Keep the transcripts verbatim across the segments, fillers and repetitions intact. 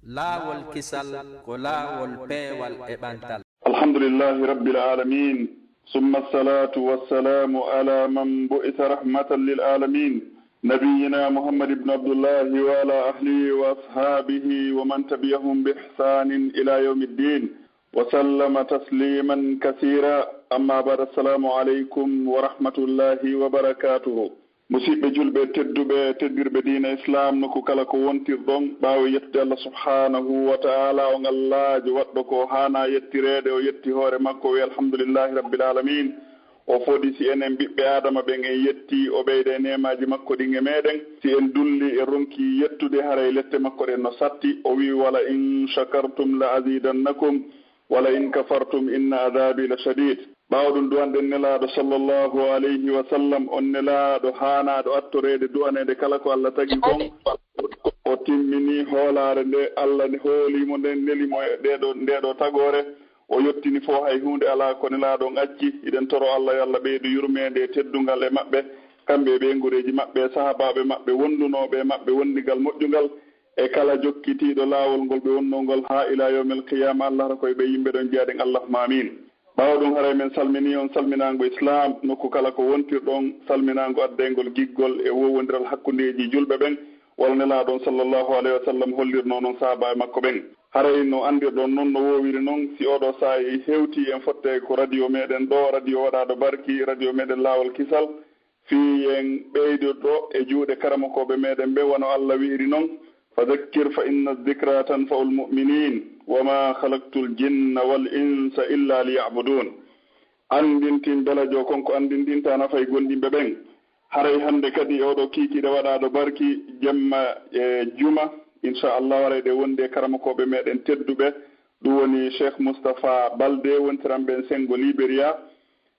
Laawol kisal ko laawol peewal e ɓantal. الحمد لله رب العالمين، ثم الصلاة والسلام على من بعث رحمة للعالمين، نبينا محمد بن عبد الله، وعلى أهله وأصحابه ومن تبعهم بإحسان إلى يوم الدين، وسلم تسليما كثيرا. أما بعد، السلام عليكم ورحمة الله وبركاته. Musiɗɓe julɓe tedduɓe, teddirɓe diina Islaam, nokku kala ko wontirɗon, ɓaawo yettude Allah subhaanahu wa ta'ala, on Allaajo waɗɗo ko haana yettireede, o yetti hoore makko, o wi'i, "Alhamdulillahi Rabbil Aalamiin." O fodi si enen ɓiɓɓe Aadama ɓen en yetti, o ɓeyda e neemaaji makko ɗin e meɗen. Si en dulli e ronki yettude, haray lette makko ɗen no satti. O wi'i, "Wala in shakartum la azidannakum, wala in kafartum inna adhabi la shadid." Ɓaawo ɗum, du'anɗen Nelaaɗo sallallahu alayhi wa sallam, on Nelaaɗo haanaaɗo attoreede, du'aneede kala ko Allah tagi kon. O timmini hoolaare nde Allah hoolii mo nden, neli mo e ɗee ɗoo, ndee ɗoo tagoore. O yottini fof, hay huunde alaa ko Nelaaɗo on acci. Hiɗen toro Allah yo Allah ɓeydu yurmeende e teddungal e maɓɓe, kamɓe e ɓeynguureeji maɓɓe, sahaabaaɓe maɓɓe, wondunooɓe e maɓɓe wondigal moƴƴungal, e kala jokkitiiɗo laawol ngol ɓe wonnoo ngol haa ilaa yawmil qiyaama. Allah hara ko e ɓe yimɓe ɗon, mbiyaɗen Allahumma aamiin. Ɓaawo ɗum, haray men salminii on salminaango Islaam, nokku kala ko wontirɗon, salminaango addayngol giggol e wowondiral hakkundeeji julɓe ɓen, wano Nelaaɗo on sallallahu alayhi wa sallam hollirnoo non sahaabaaɓe makko ɓen. Haray no anndirɗon non, no woowiri non, si oo ɗoo saa'i hewtii, en fottay ko radio meɗen ɗoo, radio waɗaaɗo barki, radio meɗen Laawol Kisal, fii en ɓeydirɗo e juuɗe karamokooɓe meɗen ɓe, wano Allah wi'iri non, "Fa dhakkir fa inna dhikra tanfa'ul mu'minin, wa ma khalaqtul jinna wal insa illa liya'budun." Anndintin belajo kon ko anndintinta nafa e gomɗinɓe ɓen. Haray hannde kadi e oo ɗoo kiikiiɗe waɗaaɗo barki, jemma e juma, insha Allah, haray ɗe wondi e karamokooɓe meɗen tedduɓe, ɗum woni Cheikh Moustapha Balde, wontiranɓe en senngo Liberia.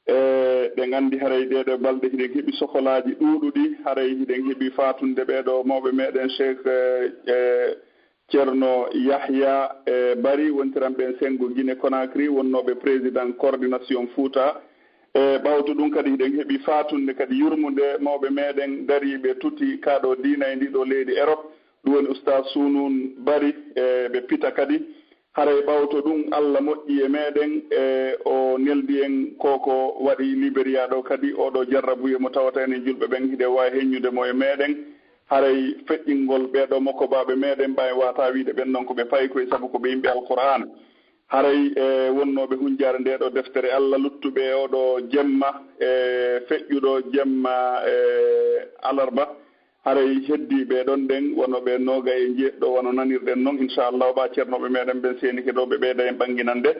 E, ɗen anndi haray ɗee ɗoo balɗe hiɗen heɓi sokolaaji ɗuuɗuɗi, haray hiɗen heɓi faatunde ɓee ɗoo mawɓe meɗen Cheikh, e, e, Ceerno Yahya, e, Bari, wontiranɓe en senngo Guinée Conakry, wonnooɓe président coordination Fouta. E, ɓawto ɗum kadi hiɗen heɓi faatunde kadi yurmunde mawɓe meɗen dariiɓe tuti kaa ɗoo diina e ndii ɗoo leydi Europe, ɗum woni Oustaz Sunun Bari, e, ɓe Pita kadi. Haray ɓawto ɗum, Allah moƴƴi e meɗen, e o neldi en ko ko waɗi Liberia ɗoo kadi, oo ɗoo jarrabuye mo tawata enen julɓe ɓen hiɗen waawi heññude mo e meɗen. Haray feƴƴingol ɓee ɗoo mokobaaɓe meɗen ɓay waataa wiide ɓen non ko ɓe paykoy, sabu ko ɓe yimɓe Alqur'aana. Haray e wonnooɓe hunjaare ndee ɗoo deftere Allah, luttuɓe e oo ɗoo jemma, e feƴƴuɗo jemma, e alarba. Haray heddiiɓe ɗon ɗen, wano ɓe nooga e njeeɗiɗo, wano nanirɗen non, insha Allah, ɓaa ceernooɓe meɗen ɓen seenike ɗoo, ɓe ɓeyda en ɓannginande.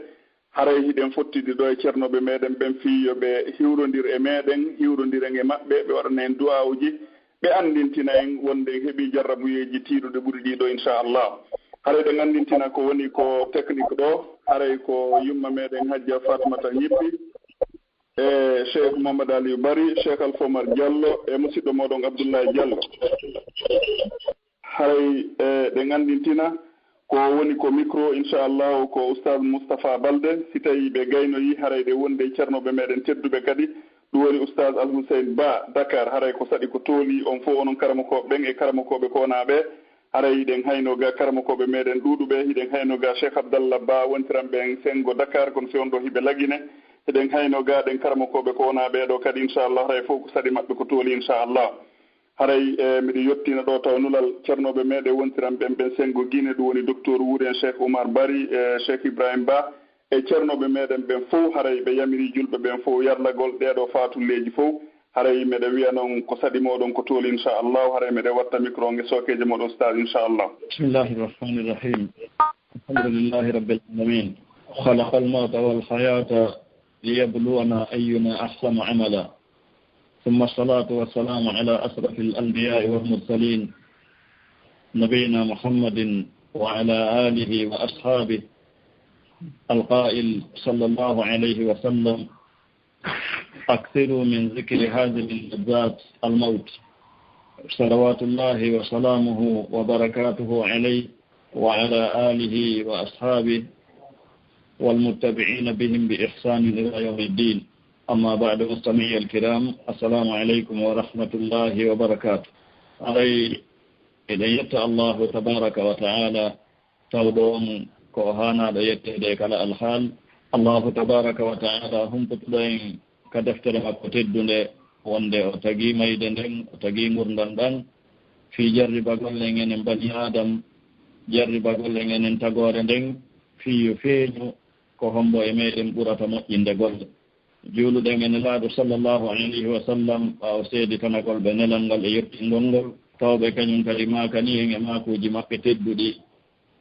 Haray hiɗen fottidi ɗoo e ceernooɓe meɗen ɓen fii yo ɓe hiwrondir e meɗen, hiwrondiren e maɓɓe, ɓe waɗana en du'aawuji, ɓe anndintina en wonde en heɓii jarrabuyeeji tiiɗuɗi ɓuri ɗii ɗoo, insha Allah. Haray ɗen anndintina ko woni ko technique ɗoo, haray ko yumma meɗen Hajja Fatmata Ñippi, e Cheikh Mamadou Aliou Bari, Cheikh Alpha Omar Diallo, e musiɗɗo mooɗon Abdoulaye Diallo. Haray, e, ɗe nganndintina ko woni ko micro, inchallahu, ko Oustaz Moustapha Balde. Si tawii ɓe gaynoyii, haray ɗe wondi e ceernooɓe meɗen tedduɓe kadi, ɗum woni Oustaz Alhussein Ba, Dakar. Haray ko saɗi ko tooli, on fof onon karamokooɓe ɓen e karamokooɓe ko wonaa ɓe. Haray hiɗen haynoo ga karamokooɓe meɗen ɗuuɗuɓe, hiɗen haynoo ga Cheikh Abdallah Ba, wontiranɓe en senngo Dakar, kono si on ɗoo hiɓe Lagine. Hiɗen haynoo ga ɗen karamokooɓe ko wonaa ɓee ɗoo kadi, inchallah, haray fof ko saɗi maɓɓe ko tooli, inchallah. Haray, e, miɗo yottina ɗoo tawnulal ceernooɓe meɗen wontiranɓe en ɓen senngo Guinée, ɗum woni Docteur Wuuren Cheikh Oumar Bari, e, Cheikh Ibrahim Ba, e ceernooɓe meɗen ɓen fof, haray ɓe yamiri julɓe ɓen fof yarlagol ɗee ɗoo faatulleeji fof. Haray meɗen wi'a non ko saɗi mooɗon ko tooli, inchallah. Haray meɗen watta micro on e sookeejo mooɗon Oustaz, inchallah. بسم الله الرحمن الرحيم. الحمد لله رب العالمين. خلق الموت والحياة ليبلونا أينا أحسن عملا. ثم الصلاة والسلام على أشرف الأنبياء والمرسلين نبينا محمد وعلى آله وأصحابه القائل صلى الله عليه وسلم: أكثروا من ذكر هذه اللذات الموت، صلوات الله وسلامه وبركاته عليه وعلى آله وأصحابه والمتبعين بهم بإحسان إلى يوم الدين. أما بعد، مستمعي الكرام، السلام عليكم ورحمة الله وبركاته. Haray eɗen yetta Allahu tabaraka wa ta'ala tawɗo on ko o haanaaɗo yetteede e kala alhaal. Allahu tabaaraka wa ta'ala humputuɗo en ka deftere makko teddunde, wonde o tagi mayde nden, o tagi ngurndan ɗan, fii jarribagol en enen bani Aadam, jarribagol en enen tagoore nden, fii yo feeñu ko hombo e meɗen ɓurata moƴƴinde golle. Juuluɗen e Nelaaɗo sallallahu alayhi wa sallam, ɓaawo seeditanagol ɓe nelal ngal e yottingol ngol, tawɓe kañum kadi maakani en e maakuuji maɓɓe tedduɗi,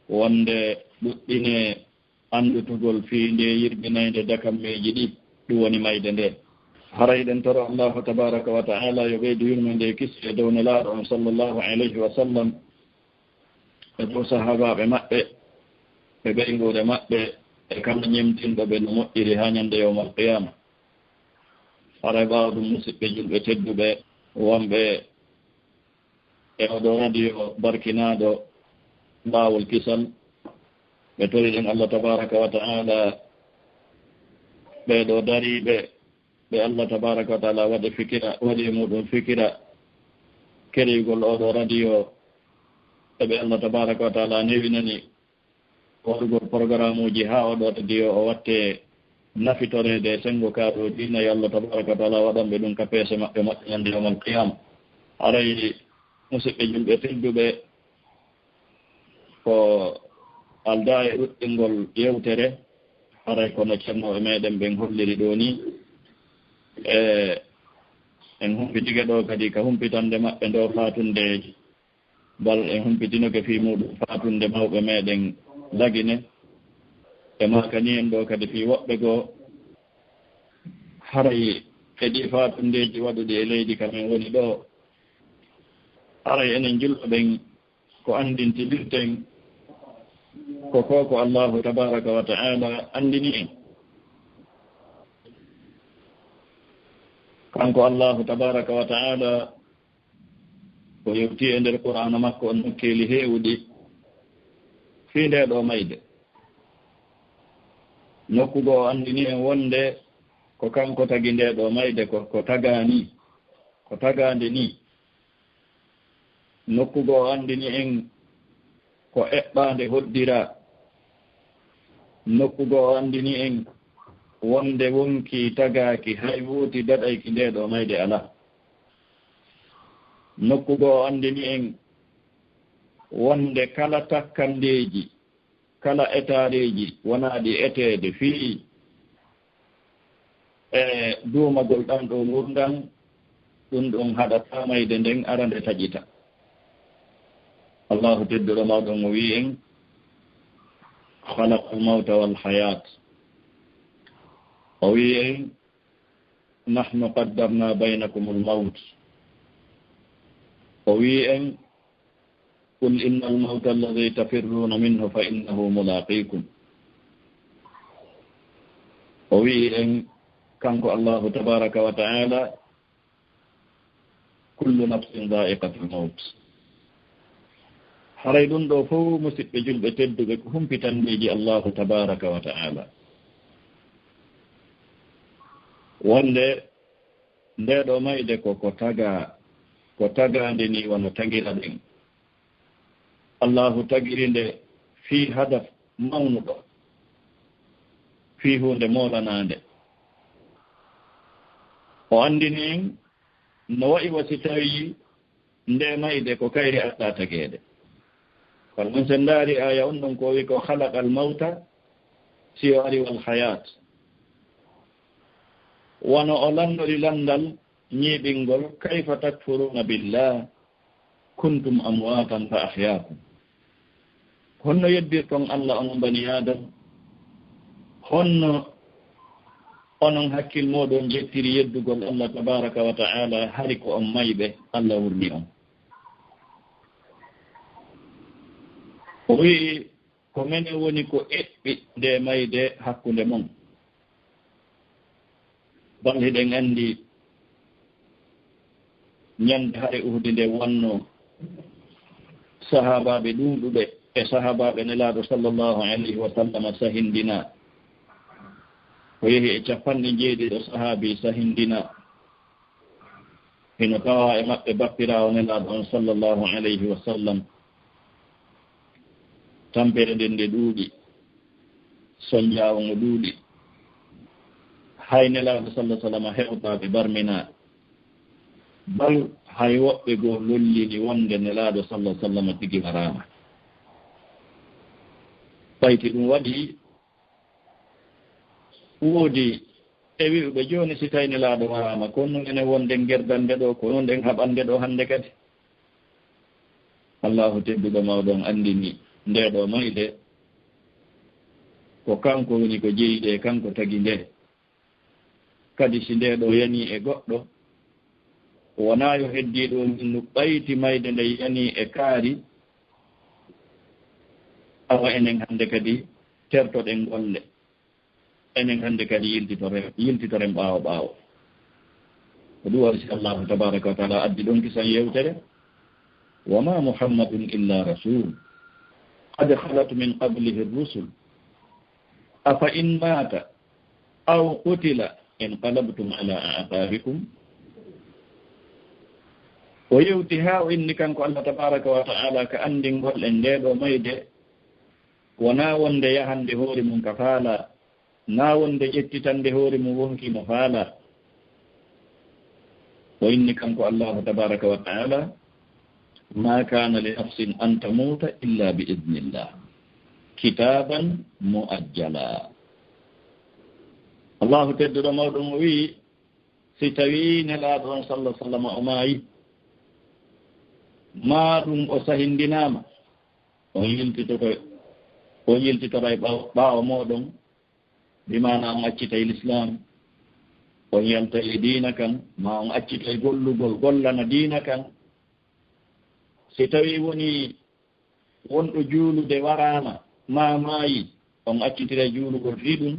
wonde ɗuɗɗine anndutugol fii nde yirɓinaynde dakammeeji ɗi, ɗum woni mayde nde. Haray ɗen toro Allahu tabaaraka wa ta'ala yo ɓeydu yurmeende e kisiyee e dow Nelaaɗo on sallallahu alayhi wa sallam, e dow sahaabaaɓe maɓɓe, e ɓeynguure maɓɓe, e kala ñemtinɗo ɓe no moƴƴiri haa ñande yawmal qiyaama. Haray ɓaawo ɗum, musidɓe julɓe tedduɓe, wonɓe e oɗo radio barkinaaɗo Laawol Kisal, ɓe toriɗen Allah tabaaraka wa ta'ala, ɓee ɗoo dariiɓe, ɓe Allah tabaaraka wa ta'ala waɗi fikira, waɗi e muɗum fikira, kerigol oɗo radio, e ɓe Allah tabaaraka wa ta'ala newinani waɗugol programuuji haa oɗo radio o watte nafitoreede e senngo kaaɗo diina. Yo Allah tabaaraka wa ta'ala waɗan ɓe ɗum ka peese maɓɓe moƴƴe ñande yawmal qiyaama. Haray, musidɓe julɓe tedduɓe, ko aldaa e ɗuɗɗingol yewtere, haray kono cennooɓe meɗen ɓen holliri ɗoo nii, e en humpitike ɗoo kadi ka humpitande maɓɓe ndoo faatundeeji. Bal en humpitinoke fii muɗum faatunde mawɓe meɗen Lagine. E maakani en ɗoo kadi fii woɓɓe goo, haray e ɗii faatundeeji waɗuɗi e leydi ka men woni ɗoo, haray enen julɓe ɓen ko anndintinirten ko ko, ko Allahu tabaaraka wa ta'ala anndini en. Kanko Allahu tabaaraka wa ta'ala o yewti e nder Qur'aana makko on nokkeeli heewuɗi fii ndee ɗoo mayde. Nokku goo o anndini en wonde ko kanko tagi ndee ɗoo mayde, ko, ko tagaani, ko tagaande nii. Nokku goo o anndini en ko eɓɓaande hoddiraa. Nokku goo o anndini en wonde wonkii tagaaki, hay wooti daɗayki ndee ɗoo mayde alaa. Nokku goo o anndini en wonde kala takkandeeji, kala etaareeji wonaaɗi eteede fii e duumagol ɗan ɗoo ngurndan, ɗum ɗum haɗataa mayde nden ara nde taƴita. Allahu tedduɗo mawɗo on o wi'i en, "Khalaqal mawta wal hayat." O wi'i en, "Nahnu qaddarna baynakumul mawt." O wi'i en, "Qul innal mawta alladhi tafirruna minhu fa innahu mulaqikum." O wi'i en, kanko Allahu tabaaraka wa ta'ala, "Kullu nafsin dha'iqatul mawt." Haray ɗum ɗoo fow, musidɓe julɓe tedduɓe, ko humpitandeeji Allahu tabaaraka wa ta'ala. Wonde ndee ɗoo mayde ko, ko tagaa, ko tagaande nii wano tagira ɗen. Allahu tagiri nde fii hadaf mawnuɗo, fii huunde moolanaande. O anndini en no wa'i wa si tawii ndee mayde ko kayri alaa tageede. Kono non, si en ndaari aaya on ɗon ko o wi'i ko, "Khalaqal mawta," si o ari, "wal hayat." Wano o lanndori lanndal ñiiɓingol, "Kayfa takfuruna billah, kuntum amwatan fa ahyaakum." Honno yeddirton Allah, onon bani Aadama? Honno onon hakkil mooɗon jettiri yeddugol Allah tabaaraka wa ta'ala, hari ko on mayɓe, Allah wurni on? O wi'i, "Ko menen woni ko eɓɓi nde mayde hakkunde mon." Bal hiɗen anndi ñande hare Uhudi nde wonno sahaabaaɓe ɗuuɗuɓe e sahaabaaɓe Nelaaɗo sallallahu alayhi wa sallam sahindina. Ko yehi e capanɗe njeeɗiɗo sahaabi sahindina. Hino tawaa e maɓɓe bappiraawo Nelaaɗo on sallallahu alayhi wa sallam. Tampere nden nde ɗuuɗi, sonjaawo ngo ɗuuɗi. Hay Nelaaɗo sallallahu alaihi wasallam hewtaade barminaa. Bal hay woɓɓe goo lollini wonde Nelaaɗo sallallahu alaihi wasallam tigi waraama. Ɓayti ɗum waɗi, woodi e wi'uɓe jooni si tawi Nelaaɗo waraama, ko no enen wonde ngerdande ɗo, ko no nden haɓande ɗo hannde kadi. Allahu tedduɗo mawɗo on anndini nde ɗo mayde, ko kanko woni ko jeyi ɗe, kanko tagi nde. Kadi si nde ɗo yani e goɗɗo, wonaa yo heddiiɗo on innu ɓayti mayde nde yani e kaari, awa enen hannde kadi tertoɗen golle. Enen hannde kadi yiltitoren, yiltitoren ɓaawo ɓaawo. Ko ɗum waɗi si Allahu tabaraka wa taala addi ɗon kisan yewtere, "Wa ma Muhammadun illa rasul, qad khalat min qablihi rusul, afa in mata aw qutila inqalabtum ala aqabikum." O yewti haa o inni kanko Allah tabaraka wa taala ka anndingol en nde ɗo mayde, wonaa wonde yahande hoore mum ka faala, naa wonde ƴettitande hoore mum wonki mo faala. O inni kanko Allahu tabaraka wa taala, "Ma kana li nafsin an tamuta illa bi idnillah, kitaban muajjala." Allahu tedduɗo mawɗo mo wi'i, si tawi Nelaaɗo on sallallahu alaihi wasallam o maayi, maa ɗum o sahindinaama, on yiltitoto, on yiltitoray ɓaawo, ɓaawo mooɗon, bi maana on accitay Lislaam, on yaltay e diina kan, maa on accitay gollugol, gollana diina kan. Si tawi woni wonɗo juulude waraama, maa maayi, on accitira juulugol fii ɗum.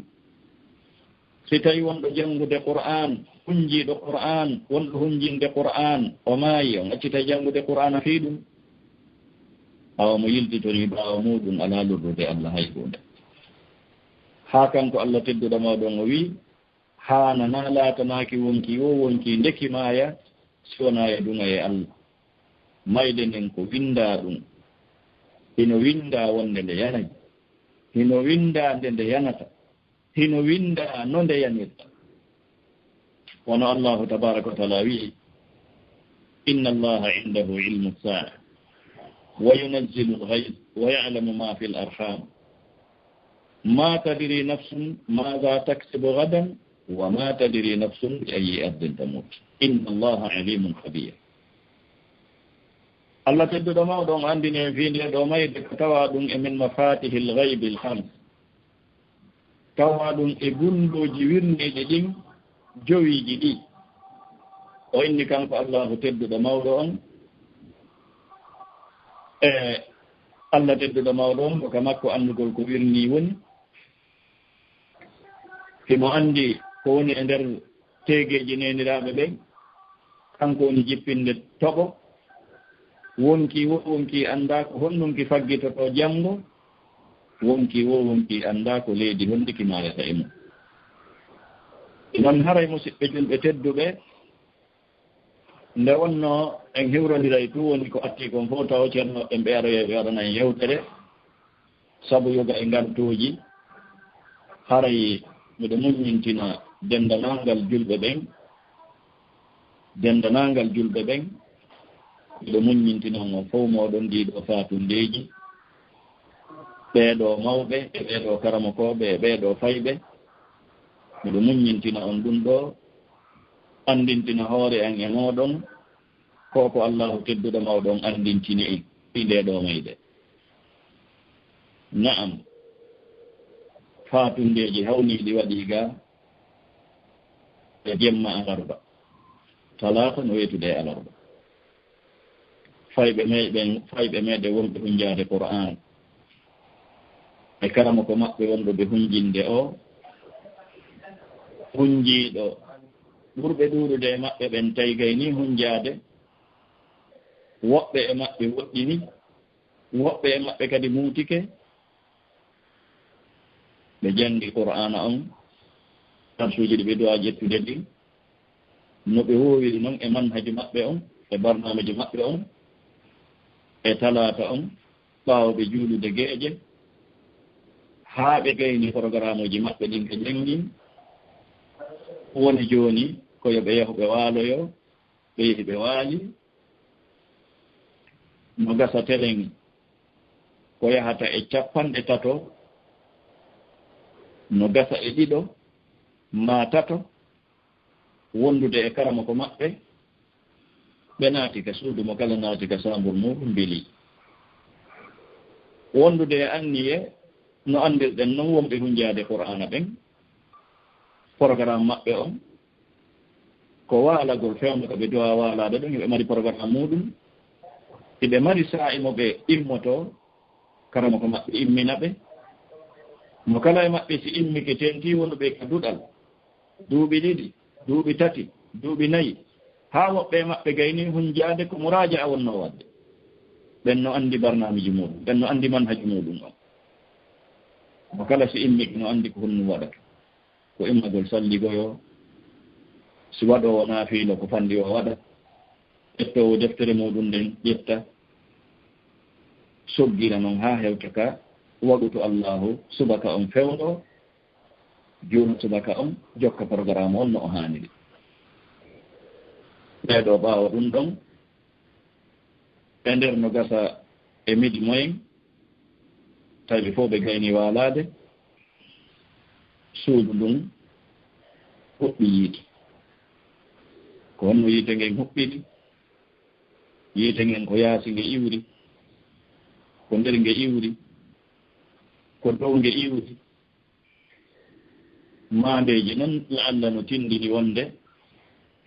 Si tawi wonɗo janngude Qur'aan, hunjiiɗo Qur'aan, wonɗo hunjinde Qur'aan, o maayi, on accita janngude Qur'aana fii ɗum. Awa mo yiltitorii ɓaawo muuɗum alaa lorrude Allah hay huunde. Haa kanko Allah tedduɗo mawɗo on o wi'i, haananaa laatanaaki wonkii woo wonkii ndeki maaya, si wonaa e duŋayee Allah. Mayde nden ko winndaa ɗum. Hino winndaa wonde nde yanay. Hino winndaa nde nde yanata. Hino winndaa no nde yanirta. Wano Allahu tabaraka wa taala wi'i, "Inna Allaha indahu ilmu saa, wa yunazzilu al-ghayth, wa ya'lamu ma fil arham. Ma tadri nafsun madha taksibu ghadan, wa ma tadri nafsun bi ayyi ardin tamut. Inna Allaha alimun khabir." Allah tedduɗo mawɗo on anndini en fii nde ɗo mayde ko tawaa ɗum e min mafatihil ghaybil khams. Tawaa ɗum e gunndooji wirneeji ɗin jowiiji ɗi. O inni kanko Allahu tedduɗo mawɗo on, e Allah tedduɗo mawɗo on, ko ka makko anndugol ko wirnii woni. Himo anndi ko woni e nder teegeeji neeniraaɓe ɓen. Kanko woni jippinde toɓo. Wonkii woo wonkii anndaa ko honɗum ki faggitotoo janngo. Wonkii woo wonkii anndaa ko leydi honɗi ki maayata e mum. Non haray, musiɓɓe julɓe tedduɓe, nde wonnoo en hiwrondiray tun woni ko atti kon fof, taw ceernooɓe ɓen ɓe aroyay ɓe waɗana en yewtere. Sabu yoga e ngartooji, haray miɗo muññintina denndaangal julɓe ɓen, denndaangal julɓe ɓen, miɗo muññintina on fof mooɗon ɗii ɗoo faatundeeji, ɓee ɗoo mawɓe e ɓee ɗoo karamokooɓe e ɓee ɗoo fayɓe, miɗo muññintina on ɗum ɗoo, anndintina hoore an e mooɗon, ko ko Allahu tedduɗo mawɗo on anndintini en fii ndee ɗoo mayde. Na'am, faatundeeji hawniiɗi waɗii ga e jemma alarba, talaata no weetude e alarba. Fayɓe meɗen, fayɓe meɗen wonɓe hunjaade Qur'aan, e karamoko maɓɓe wonɗo ɓe hunjinde o, hunjiiɗo ɓurɓe ɗuuɗude e maɓɓe ɓen taygay ni hunjaade, woɓɓe e maɓɓe woɗɗini, woɓɓe e maɓɓe kadi muutike, ɓe janngi Qur'aana on, darsuuji ɗi ɓe duwaa ƴettude ɗin, no ɓe woowiri non e manhaju maɓɓe on, e barnaamiju maɓɓe on, e talaata on, ɓaawo ɓe juulude geeƴe, haa ɓe gayni programuuji maɓɓe ɗin ɓe njanngi. Woni jooni ko yo ɓe yahu ɓe waaloyo, ɓe yehi ɓe waali. No gasa telen ko yahata e capanɗe tato, no gasa e ɗiɗo maa tato, wondude e karamoko maɓɓe, ɓe naati ka suudu, mo kala naati ka saambur muuɗum mbili. Wondude e anniye no anndirɗen non wonɓe hunjaade Qur'aana ɓen, programme maɓɓe on, ko waalagol fewndo ko ɓe duwaa waalaade ɗon, hiɓe mari programme muuɗum, hiɓe mari saa'i mo ɓe immotoo, karamoko maɓɓe immina ɓe. Mo kala e maɓɓe si immike tentii wonuɓe ka duɗal, duuɓi ɗiɗi, duuɓi tati, duuɓi nayi, haa woɓɓe e maɓɓe gayni hunjaade ko muraaja'a wonnoo waɗde. Ɓen no anndi barnaamiji muuɗum, ɓen no anndi manhaji muuɗum on. Mo kala si immike no anndi ko honɗum waɗata. Ko immagol salligoyo, si waɗoowo naafiila ko fanɗi o waɗa, ƴettoowo deftere muuɗum nden ƴetta, soggira non haa hewta ka wagutu Allaahu subaka on fewndo, juula subaka on, jokka programme on no o haaniri. Ɓee ɗoo ɓaawo ɗum ɗon, e nder no gasa e midi moyen, tawi fof ɓe gayni waalaade, suudu ndun huɓɓi yiite. Ko honno yiite ngen huɓɓiri? Yiite ngen ko yaasi nge iwri, ko nder nge iwri, ko dow nge iwri. Maandeeji non la'alla no tindini wonde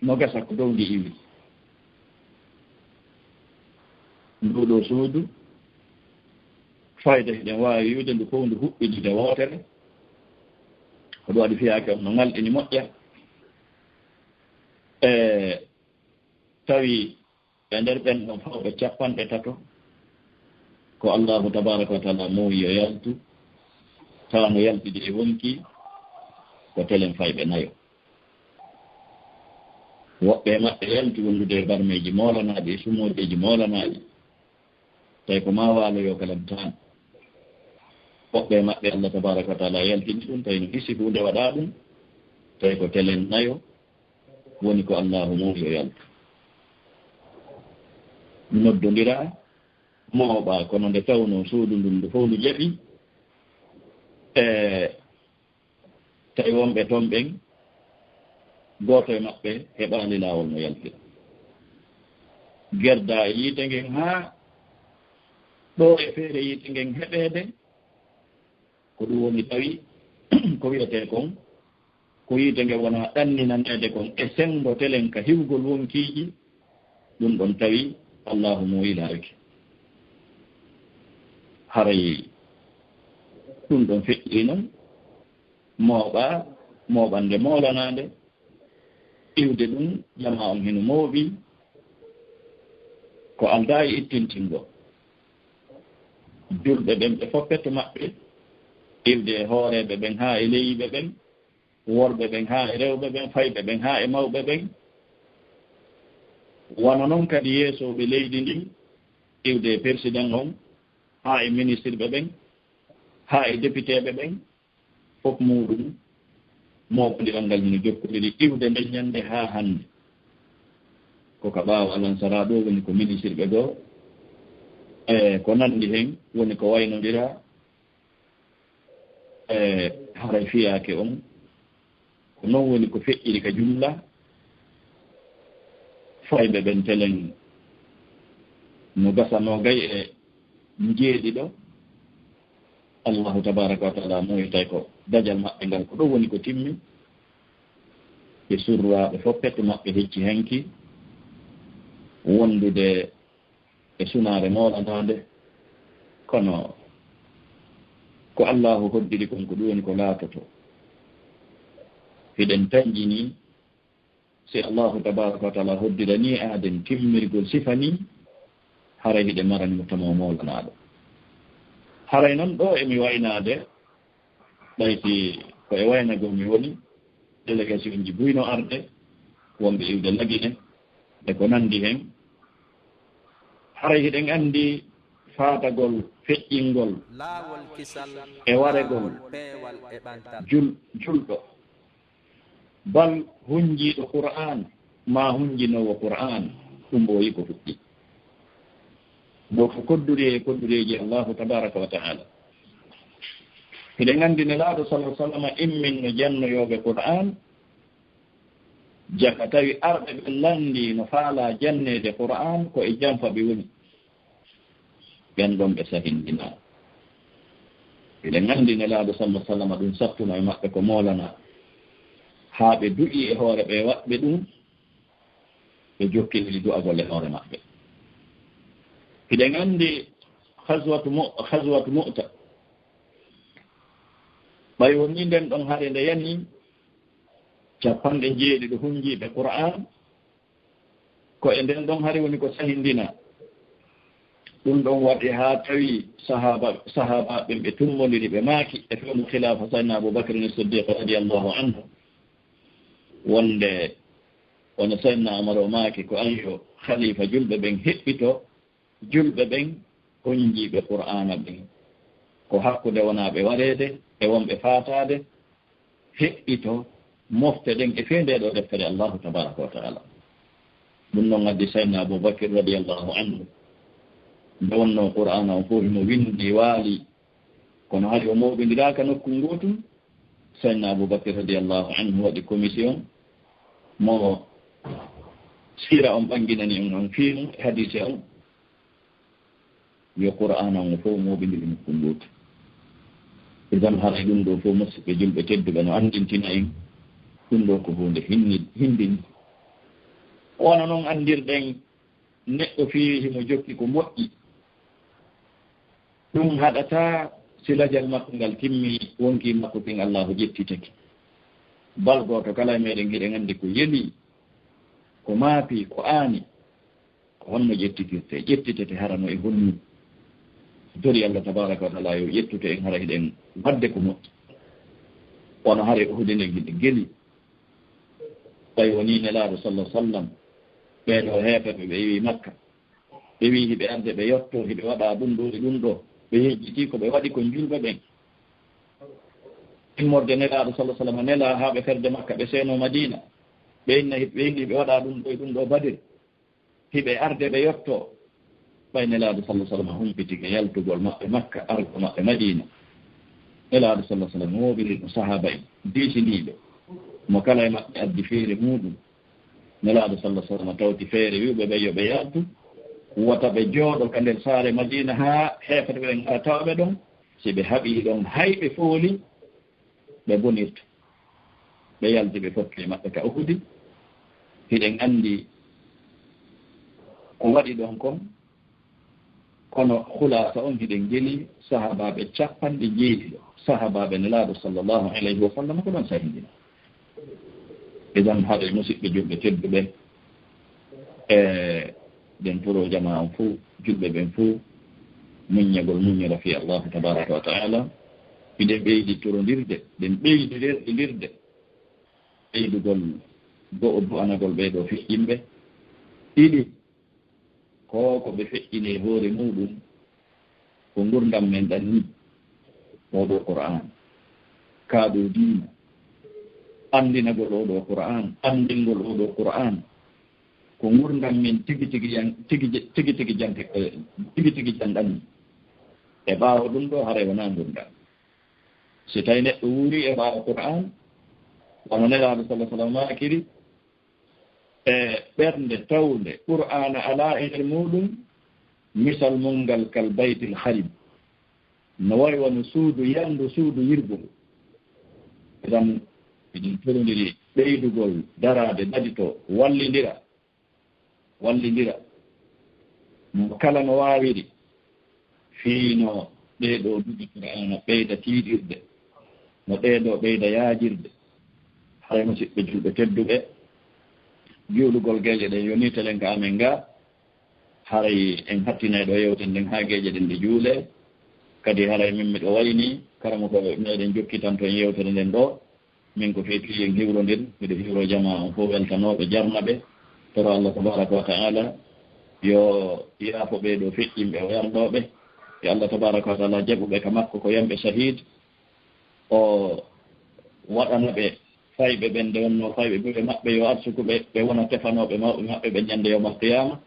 no gasa ko dow ndi iwi. Ndu ɗoo suudu, fayda hiɗen waawi wi'ude ndu fof ndu huɓɓidude wootere. Ko ɗum waɗi fiyaake on no ŋalɗini moƴƴa. E tawi e nder ɓen ɗon fawɓe capanɗe tato, ko Allaahu tabaaraka wa taala muuyi yo yaltu, tawa no yaltidi e wonkii ko telen fayɓe nayo. Woɓɓe e maɓɓe yalti wondude e barmeeji moolanaaɗi e sumoojeeji moolanaaɗi, tawi ko maa waaloyo kala tan. Woɓɓe e maɓɓe Allah tabaaraka wa taala yaltini ɗum, tawi no hisi huunde waɗaa ɗum, tawi ko telen nayo, woni ko Allaahu muuyi yo yaltu. Noddondiraa, mooɓaa, kono nde tawnoo suudu ndun ndu fof ndu jaɓi, e tawi wonɓe toon ɓen, gooto e maɓɓe heɓaali laawol no yaltira. Gerdaa e yiite ngen haa ɗoo e feere yiite ngen heɓeede, ko ɗum woni tawi ko wiyetee kon, ko yiite nge wonaa ɗanninaneede kon e senngo telen ka hiwgol wonkiiji, ɗum ɗon tawi Allaahu muuyi laawike. Haray ɗum ɗon feƴƴiri non, mooɓaa, mooɓannde moolanaande, iwde ɗum, jamaa on hino mooɓi, ko aldaa e ittintingol. Julɓe ɓen ɓe fof pete maɓɓe, iwde e hooreeɓe ɓen haa e leyiɓe ɓen, worɓe ɓen haa e rewɓe ɓen, fayɓe ɓen haa e mawɓe ɓen. Wano non kadi yeesooɓe leydi ndin, iwde e persidan on, haa e ministirɓe ɓen, haa e depiteeɓe ɓen, fof muuɗum mooɓondiral ngal hino jokkodiri iwde nden ñannde haa hannde. Ko ka ɓaawo Alansara ɗoo woni ko ministirɓe goo, e ko nanndi hen woni ko waynondira, e haray fiyaake on. Ko non woni ko feƴƴiri ka jumla, fayɓe ɓen telen no gasa noogay e njeeɗiɗo. Allahu tabaaraka wa taala moytay ko dajal maɓɓe ngal, ko ɗum woni ko timmi. Ɓe surraaɓe fof pete maɓɓe hecci hanki wondude e sunaare moolanaande, kono ko Allaahu hoddiri kon, ko ɗum woni ko laatoto. Hiɗen tanƴini, si Allaahu tabaaraka wa taala hoddiranii aaden timmirgol sifa nii, haray hiɗen marani mo tamo moolanaaɗo. Haray non ɗoo emi waynaade, ɓay si ko e waynagol mi woni, délégation ji buy no arde, wonɓe iwde Lagine, e ko nanndi hen. Haray hiɗen anndi faatagol feƴƴingol laawol kisal, e waregol laawol peewal e ɓantal. Jul-, julɗo, bal hunjiiɗo Qur'aan, maa hunjinoowo Qur'aan, ɗum ɓooyi ko fuɗɗi. Ɗo ko kodduri e koddureeji Allahu tabaaraka wa ta'ala. Hiɗen anndi Nelaaɗo sallallahu alaihi wasallam immin no jannoyooɓe Qur'aan, jaka tawi arɓe ɓe lanndii no faalaa janneede Qur'aan, ko e janfa ɓe woni. Ɓen ɗon ɓe sahindinaa. Hiɗen anndi Nelaaɗo sallallahu alaihi wasallam ɗum sattuno e maɓɓe ko moolana. Haa ɓe du'ii e hoore ɓe waɗɓe ɗum, ɓe jokkiniri du'agol e hoore maɓɓe. Hiɗen anndi Ghazwatu Mu-, Ghazwatu Mu'ta. Ɓay wonii nden ɗon hare nde yani, cappanɗe njeeɗiɗo hunjiiɓe Qur'aan, ko e nden ɗon hari woni ko sahindina. Ɗum ɗon waɗi haa tawi sahaaba, sahaabaaɓe ɓen ɓe tummondiri, ɓe maaki e fewndo khilaafa Sayyidina Abu Bakr as-Siddiq radiyallahu anhu, wonde wano Sayyidina Umar o maaki ko ayyo khalifa julɓe ɓen heɓɓito julɓe ɓen, honjiiɓe Qur'aana ɓen, ko hakkunde wonaaɓe wareede e wonɓe faataade, heɓɓito mofte ɗen e fee ndee ɗoo deftere Allahu tabaaraka wa ta'ala. Ɗum noon addi Sayyidina Abu Bakr radiyallahu anhu, nde wonnoo Qur'aana on fof himo winndi waali, kono hari o mooɓindiraaka nokku ngootu. Sayyidina Abu Bakr radiyallahu anhu waɗi commission mo siira on ɓanginani on, on fiimu e hadiise on. Yo Qur'aana on fof mooɓindiri nokku ngootu. Idan haray ɗum ɗoo fof, musidɓe julɓe tedduɓe, no anndintina en ɗum ɗoo ko huunde hinni-, hinndini. Wano non anndirɗen neɗɗo fii himo jokki ko moƴƴi, ɗum haɗataa si lajal makko ngal timmi, wonkii makko kin Allaahu ƴettitake. Bal gooto kala e meɗen hiɗen anndi ko yeli, ko maapi, ko aani. Ko honno ƴettitirte? Ƴettitete hara no e honno? Tori Allah tabaaraka wa ta'ala yo ƴettute en hara hiɗen waɗde ko moƴƴi. Wano hare Uhudi nden hiɗen geli. Tawi wonii Nelaaɗo sallallahu alaihi wasallam, ɓee ɗoo heeferɓe ɓe iwi Makka, ɓe wii hiɓe arde ɓe yotto, hiɓe waɗa ɗum ɗoo e ɗum ɗoo. Ɓe yejjiti ko ɓe waɗi kon julɓe ɓen. Immorde Nelaaɗo sallallahu alaihi wasallam nelaa haa ɓe ferde Makka, ɓe seenoo Madiina. Ɓe inna, ɓe inni ɓe waɗa ɗum ɗoo e ɗum ɗoo Badir. Hiɓe arde ɓe yotto. Ɓay Nelaaɗo sallallahu alaihi wasallam humpitike yaltugol maɓɓe Makka, argo maɓɓe Madiina. Nelaaɗo sallallahu alaihi wasallam mooɓiri ɗum sahaaba en, diisiniiɓe. Mo kala e maɓɓe addi feere muuɗum. Nelaaɗo sallallahu alaihi wasallam tawti feere, wi'uɓe ɓe yo ɓe yaltu, wota ɓe jooɗo ka nder saare Madiina haa heeferɓe ɓen ngara tawa ɓe ɗon. Si ɓe haɓii ɗon, hay ɓe fooli, ɓe bonirta. Ɓe yalti, ɓe fotti e maɓɓe ka Uhudi. Hiɗen anndi ko waɗi ɗon kon, kono khulaasa on hiɗen geli sahaabaaɓe cappanɗe jeeɗiɗo, sahaabaaɓe Nelaaɗo sallallahu alayhi wa sallam ko ɗon sahindina. Idan, haɗe musidɓe julɓe tedduɓe, e ɗen toro jamaa on fof, julɓe ɓen fof, muññagol, muññora fii Allahu tabaraka wa ta'ala. Hiɗen ɓeydi torondirde, ɗen ɓeydi rerɗindirde, ɓeydugol go'o du'anagol ɓee ɗoo feƴƴinɓe. Ɗiɗi, ko ko ɓe feƴƴini e hoore muuɗum, ko ngurndan men ɗan nii, oo ɗoo Qur'aan, kaa ɗoo diina, anndinagol oo ɗoo Qur'aan, anndingol oo ɗoo Qur'aan, ko ngurndan men tigi tigi yan-, tigi je-, tigi tigi jante-, eh, tigi tigi janɗan nii. E ɓaawo ɗum ɗoo, haray wonaa ngurndan. Si tawi neɗɗo wuuri e ɓaawo Qur'aan, wano Nelaaɗo sallallahu alaihi wasallam maakiri, e ɓernde tawnde Qur'aana alaa e nder muuɗum, misal mun ngal kal baytil kharib, no wayi wano suudu yalndu, suudu yirgundu. Idan, eɗen torondiri ɓeydugol daraade, dadito, wallindira, wallindira mo kala no waawiri, fii no ɗee ɗoo duɗe Qur'aana ɓeyda tiiɗirde, no ɗee ɗoo ɓeyda yaajirde. Haray, musidɓe julɓe tedduɓe, juulugol geeƴe ɗen, yonii telen ka amen ga, haray en hattinay ɗoo yewtere nden haa geeƴe ɗen ɗe juulee. Kadi haray min miɗo wayni karamokooɓe meɗen jokkitanto en yewtere nden ɗoo. Min ko fii en hiwrondir, miɗo hiwro jamaa on fof weltanooɓe, jarnaɓe. Toro Allah tabaraka wa ta'ala yo yaafo ɓee ɗoo feƴƴinɓe o yarnooɓe. Yo Allah tabaraka wa taala jaɓu ɓe ka makko ko yamɓe sahid. O waɗana ɓe fayɓe ɓen, nde wonno fayɓe ɓe maɓɓe yo arsuku ɓe, ɓe wona tefanooɓe mawɓe maɓɓe ɓe ñande yawmal qiyama.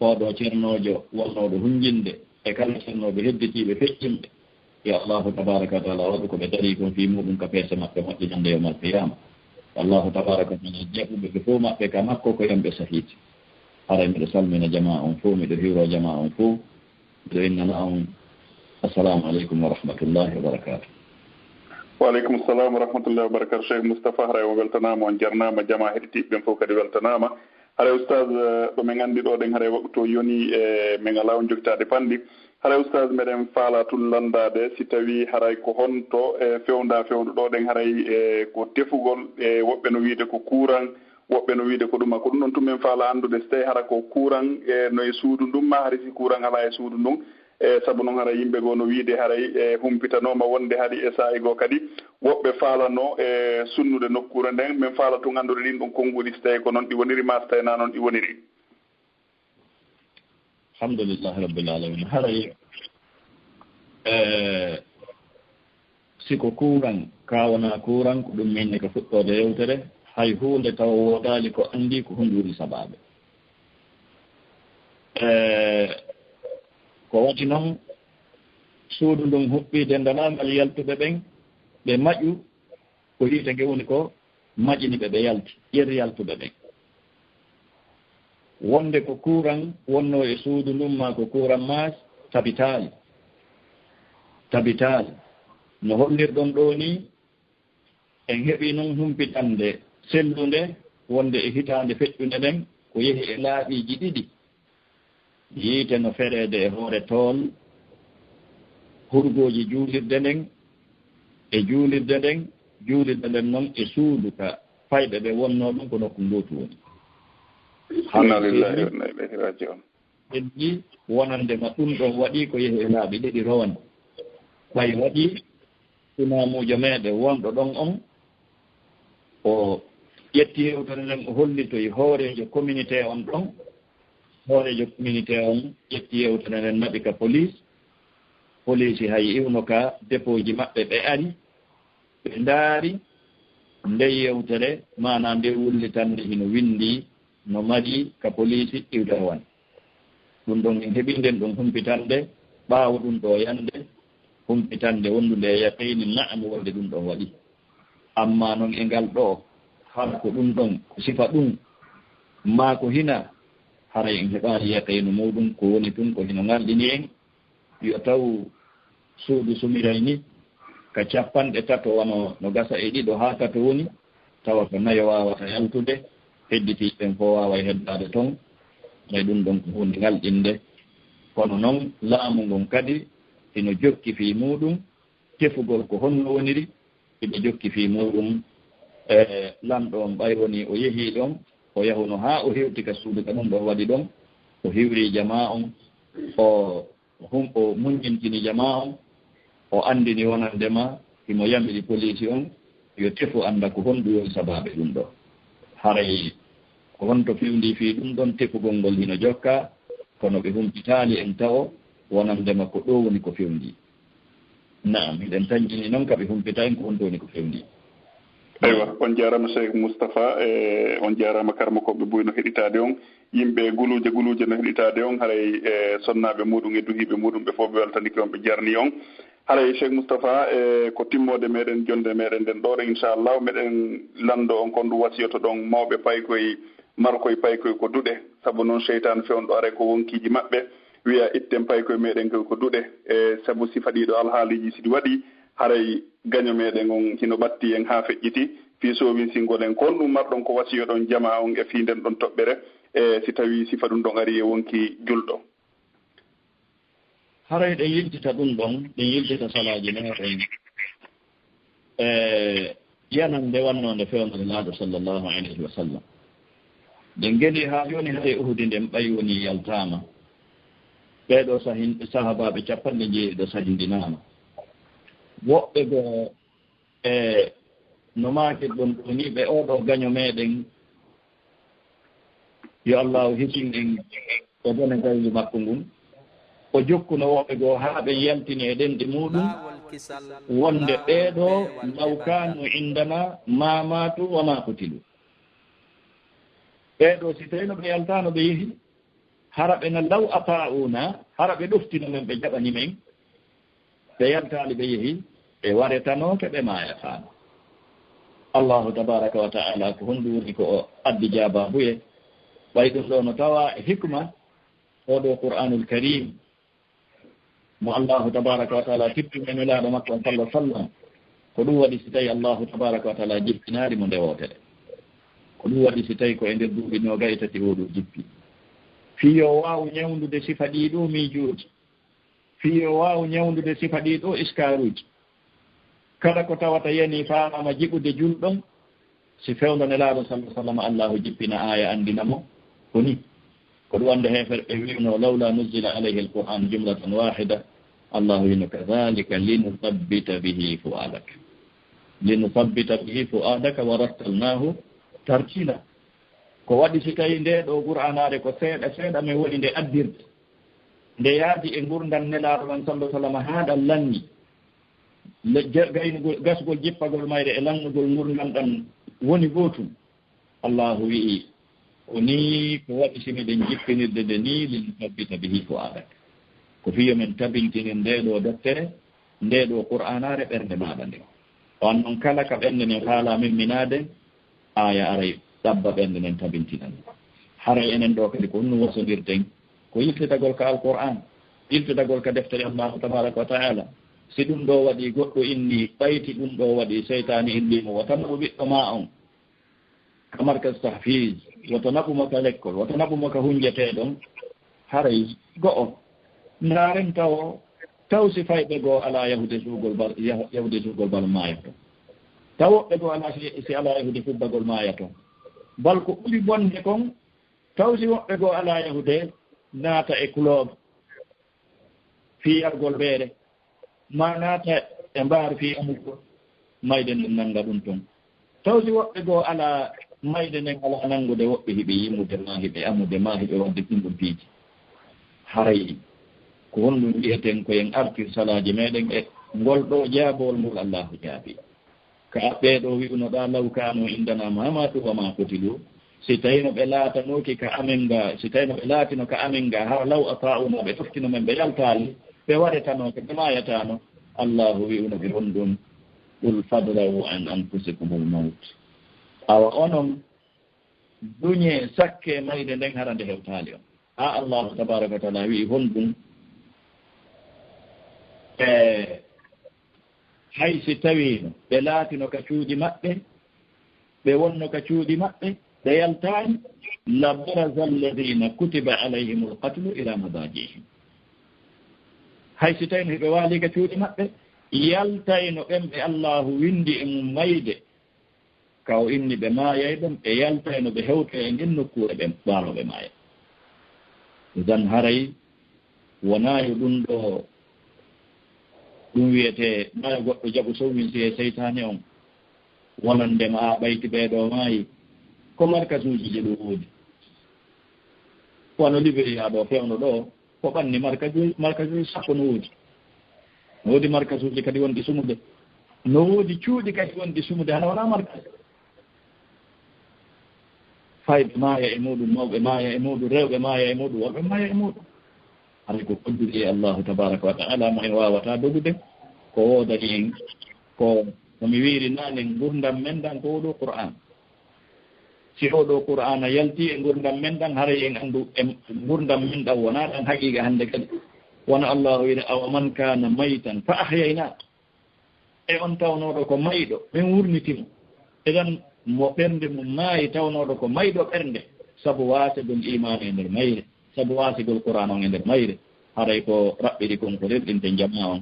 Oɗo cernoojo wonnooɗo hunjinde e kala cernooɓe hedditiiɓe feƴƴinɓe, yo Allahu tabaraka wa taala waɗu ko ɓe darii kon fii muuɗum ka peese maɓɓe moƴƴi ñande yawmal qiyama. Allahu tabaraka wa taala jaɓu ɓe, ɓe fow maɓɓe ka makko ko yamɓe sahid. Haray miɗo salmina jamaa on fow, miɗo hiwro jamaa on fow, miɗo innana on assalamu aleykum wa rahmatullahi wa barakatuh. Wa aleykum salam wa rahmatullahi wa barakatuh. Cheikh Moustapha, haray on weltanaama, on jarnaama, jamaa heɗitiiɓe ɓen fow kadi weltanaama. Haray ustaz, eh, ɗo men anndi ɗo ɗen haray waktu o yoni, e men alaa on jokitaade panndi. Haray ustaz, meɗen faala tun lanndaade si tawii haray ko honto e fewnda fewndu ɗo ɗen haray, e ko tefugol, e woɓɓe no wiide ko kuuran, woɓɓe no wiide ko ɗuma. Ko ɗum ɗon tun men faala anndude si tawii hara ko kuuran e no e suudu ndun, maa hari si kuuran alaa e suudu ndun. E sabu non haray yimɓe goo no wiide haray e humpitanooma wonde hari e saa'i goo kadi woɓɓe faalano e sunnude nokkuure nden. Men faala tun anndude ɗin ɗon konnguɗi si tawii ko non ɗi woniri maa si tawii naa non ɗi woniri. Alhamdulillahi rabbil alamin. Haray e si ko kuuran, kaa wonaa kuuran, ko ɗum min ne ka fuɗɗoode yewtere, hay huunde tawa woodaali ko anndi ko honɗum woni sabaabe. E ko waɗi non, suudu ndun huɓɓi denndanangal yaltuɓe ɓen, ɓe maƴu ko yiite nge woni ko maƴini ɓe, ɓe yalti, ƴeri yaltuɓe ɓen. Wonde ko kuuran wonnoo e suudu ndun maa ko kuuran maas, tabitaali. Tabitaali. No hollirɗon ɗoo nii, en heɓii non humpitannde sellunde wonde e hitaande feƴƴunde nden ko yehi e laaɓiiji ɗiɗi. Yiite no fereede e hoore tool hurgooji juulirde nden, e juulirde nden, juulirde nden non e suudu ka fayɓe ɓe wonnoo ɗum ko nokku ngootu woni. Inna lillahi wa inna ilayhi raji'un. En njii wonande ma ɗum ɗon waɗii ko yehi e laaɓi ɗiɗi rowani. Ɓay waɗii imaamuujo meeɗen wonɗo ɗon on, o ƴetti yewtere nden, o hollitoyi hooreejo communauté on ɗon. Hooreejo communauté on ƴetti yewtere nden, naɓi ka poliis. Poliisi hay iwno ka depooji maɓɓe, ɓe ari, ɓe ndaari nden yewtere, maanaa nden wullitannde hino winndii no mari ka poliisi iwtere wan. Ɗum ɗon en heɓii nden ɗon humpitannde, ɓaawo ɗum ɗoo yannde, humpitannde wonndude e yaqiini, na'am, wonde ɗum ɗon waɗii. Ammaa non e ngal ɗoo, hara ko ɗum ɗon, ko sifa ɗum, maa ko hinaa, haray en heɓaali yaqiinu muuɗum, ko woni tun ko hino ngalɗini en, yo taw suudu sumiray ni, ka cappanɗe tato wano no gasa e ɗiɗo haa tato woni, tawa ko nayo waawata yaltude, hedditiiɓe ɓen fow waaway heddaade ton. Haray ɗum ɗon ko huunde ngalɗinde. Kono non, laamu ngun kadi hino jokki fii muuɗum, tefugol ko honno woniri, hiɓe jokki fii muuɗum. E lanɗo on, ɓay wonii o yehii ɗon, o yahuno haa o hewti ka suudu ka ɗum ɗon waɗi ɗon, o hiwri jamaa on, o hum-, o muññintini jamaa on, o anndini wonande ma himo yamiri poliisi on yo tefu annda ko honɗum woni sabaabe ɗum ɗoo. Haray ko honto fewndii fii ɗum ɗon tefugol ngol hino jokka, kono ɓe humpitaali en tawo wonande ma ko ɗoo woni ko fewndii. Naam, hiɗen tanjini non ka ɓe humpita en ko honto woni ko fewndii. Eywa, on jaaraama Cheikh Moustapha, e on jaaraama karmokooɓe buy no heɗitaade on. Yimɓe guluuje guluuje no heɗitaade on, haray e sonnaaɓe muuɗum e duhiiɓe muuɗum ɓe fof ɓe weltanike on, ɓe jarni on. Haray Cheikh Moustapha, e ko timmoode meɗen, jonnde meɗen nden ɗoo ɗen, inchallah, meɗen lanndo on kon ɗum wasiyotoɗon mawɓe paykoy, markoy paykoy ko duɗe. Sabu non seytaan fewndo aray ko wonkiiji maɓɓe, wiya itten paykoy meɗen koy ko duɗe. E sabu sifa ɗiɗo alhaaliiji si ɗi waɗi, haray gaño meɗen on hino ɓatti en haa feƴƴiti. Fii soowinsingoɗen, ko honɗum marɗon ko wasiyoɗon jamaa on e fii nden ɗon toɓɓere, e si tawii sifa ɗum ɗon arii e wonki julɗo? Haray ɗen yiltita ɗum ɗon, ɗen yiltita salaaji meɗen. E yanande wannoo nde fewndo Nulaaɗo sallallahu alayhi wa sallam. Ɗen ngeli haa jooni, haray Uhudi nden ɓay wonii yaltaama. Ɓee ɗoo sahin-, sahaabaaɓe cappanɗe njeeɗiɗo sahindinaama. Woɓɓe goo e no maakirɗon ɗoo nii, ɓe oo ɗoo gaño meɗen, yo Allaahu hisin en e bone gaylu makko ngun. o jokkuno woɓɓe goo haa ɓen yaltini e ɗenɗi muuɗum, wonde ɓee ɗoo, "لو كانوا عندنا ما ماتوا وما قتلوا." Ɓee ɗoo, si tawino ɓe yaltaano, ɓe yehi, hara ɓe na "لو أطاعونا", hara ɓe ɗoftino men, ɓe jaɓani men, ɓe yaltaali, ɓe yehi, ɓe waretanooke, ɓe maayataano. Allahu tabaaraka wa ta'ala, ko honɗum woni ko o addi jaabaabuye? Ɓay ɗum ɗoo no tawaa e hikma oo ɗoo Qur'aanul Kariim, mo Allahu tabaaraka wa ta'ala tippini e Nelaaɗo makko on, sallallahu sallam. Ko ɗum waɗi si tawi Allahu tabaaraka wa ta'ala jippinaali mo nde wootere? Ko ɗum waɗi si tawi ko e nder duuɓi noogay e tati oo ɗoo jippi? Fii yo waawu ñawndude sifa ɗii ɗoo miijooji, fii yo waawu ñawndude sifa ɗii ɗoo iskaaruuji. Kala ko tawata yanii faamaama jiɓude julɗo, si fewndo Nelaaɗo, sallallahu sallam, Allahu jippina aaya anndina mo ko nii. Ko ɗum wonde heeferɓe wi'uno, "لولا نزل عليه القرآن جملة واحدة." Allahu wi'uno, "كذلك لنثبت به فؤادك. لنثبت به فؤادك ورتلناه ترتيلا." Ko waɗi si tawi ndee ɗoo Qur'aanaare ko seeɗa seeɗa men woni nde addirde, nde yaadi e ngurndan Nelaaɗo on, sallallahu sallam, haa ɗan lanni. Le-, ja-, gaynugol, gasgol jippagol mayre e lannugol ngurndan ɗan woni gootum. Allahu wi'i, ko nii ko waɗi si miɗen jippinirde nde nii, "لنثبت به فؤادك." Ko fii yo men tabintinir ndee ɗoo deftere, ndee ɗoo Qur'aanaare ɓernde maaɗa nden. On non kala ka ɓernde nden faalaa memminaade, aaya aray ɗabba ɓernde nden tabintina nde. Haray enen ɗoo kadi ko honɗum wasondirten? Ko yiltidagol ka Alqur'aan, yiltidagol ka deftere Allahu tabaaraka wa ta'ala. Si ɗum ɗoo waɗi goɗɗo inni ɓayti ɗum ɗoo waɗi seytaane inni mo, "Wata naɓu ɓiɗɗo maa on ka markaz tahfiz, wata naɓu mo ka lekkol, wata naɓu mo ka hunjeteeɗon." Haray go'o, ndaaren tawo, taw si fayɓe goo alaa yahude suugol bal, yah-, yahude suugol bal maayato. Taw woɓɓe goo alaa si, si alaa yahude fubbagol maayato. Bal ko ɓuri bonde kon, taw si woɓɓe goo alaa yahude naata e club fii yargol beere, maa naata e mbaar fii amugol mayde nden nannga ɗum ton. Taw si woɓɓe goo alaa mayde nden, alaa nanngude, woɓɓe hiɓe yimude maa hiɓe amude maa hiɓe waɗde ɗum ɗum piiji. Haray ko honɗum wi'eten ko en artir salaaji meɗen e ngol ɗoo jaabowol ngol Allaahu jaabi? Ka ɓee ɗoo wi'unoɗaa, "لو كانوا عندنا ما ماتوا وما قتلوا." Si tawino ɓe laatanooki ka amen ga, si tawino ɓe laatino ka amen ga, hara "لو أطاعونا", ɓe ɗoftino men, ɓe yaltaali, ɓe waretanooke, ɓe maayataano. Allaahu wi'uno ɓe honɗum? "قل فادرءوا عن أنفسكم الموت." Awa onon, duñee, sakkee mayde nden, hara nde hewtaali on. Haa Allaahu tabaaraka wa ta'ala wi'i honɗum? E hay si tawiino ɓe laatino ka cuuɗi maɓɓe, ɓe wonno ka cuuɗi maɓɓe, ɓe yaltaani, "لبرز الذين كتب عليهم القتل إلى مضاجعهم." Hay si tawino hiɓe waalii ka cuuɗi maɓɓe, yaltayno ɓen ɓe Allaahu winndi e mum mayde, ka o inni ɓe maayay ɗon, ɓe yaltayno ɓe hewta e nden nokkuure ɓe ɓaano ɓe maaya. Idan haray wonaa yo ɗum ɗoo, ɗum wiyetee maa yo goɗɗo jaɓu sowinsi e seytaane on, wonande ma a ɓayti ɓee ɗoo maayi. Ko markasuuji ɗi ɗum woodi. Wano Liberiya ɗoo, fewndo ɗoo, ko ɓanni markasuuji, markasuuji sappo no woodi. No woodi markasuuji kadi wonɗi sumude. No woodi cuuɗi kadi wonɗi sumude, hana wonaa markas. Fayɓe maaya e muuɗum, mawɓe maaya e muuɗum, rewɓe maaya e muuɗum, worɓe maaya e muuɗum. Haray ko kodduri e Allahu tabaaraka wa ta'ala mo en waawataa dogude, ko woodani en, ko, ko mi wiiri naane, ngurndan men ɗan ko oo ɗoo Qur'aan. Si oo ɗoo Qur'aana yaltii e ngurndan men ɗan, haray en anndu e ngurndan men ɗan wonaa ɗan haqiiqa hannde kadi. Wano Allahu wiiri, "أومن كان ميتا فأحييناه." E on tawnooɗo ko mayɗo, men wurniti mo. Idan, mo ɓernde mum maayi, tawnooɗo ko mayɗo ɓernde, sabu waasegol iimaanu e nder mayre, sabu waasegol Qur'aan on e nder mayre, haray ko raɓɓiɗi kon ko rerɗinte jamaa on.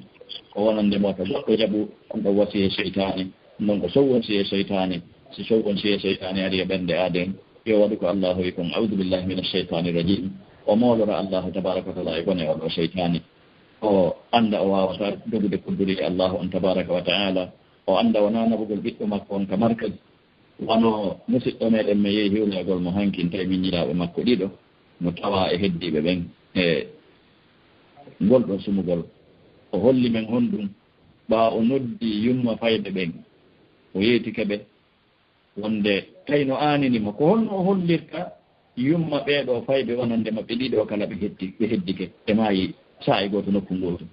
Ko wonande mo to goɗɗo jaɓu, on ɗon wasiya seytaane, non ko sow wasiya seytaane. Si sow wasiya seytaane ari e ɓernde aaden, yo waɗu ko Allahu wi kon, "A'uudu billahi mina sheytaani rajiim." O moolora Allahu tabaaraka wa ta'ala e bone oo ɗoo seytaane. O annda o waawataa dogude kodduri e Allahu on tabaaraka wa ta'ala. O annda wonaa naɓugol ɓiɗɗo makko on ka markaz. Wano musiɗɗo meɗen mi yehi hiwneegol mo hankin, tawi miñiraaɓe makko ɗiɗo no tawaa e heddiiɓe ɓen. E Ngol ɗoo sumugol, o holli men honɗum? Ɓaa o noddi yumma fayɓe ɓen, o yeetike ɓe wonde tawi no aanini mo, ko honno o hollirta yumma ɓee ɗoo fayɓe wonande maɓɓe ɗiɗo kala ɓe heddi, ɓe heddike, ɓe maayi saa'i gooto nokku ngootu?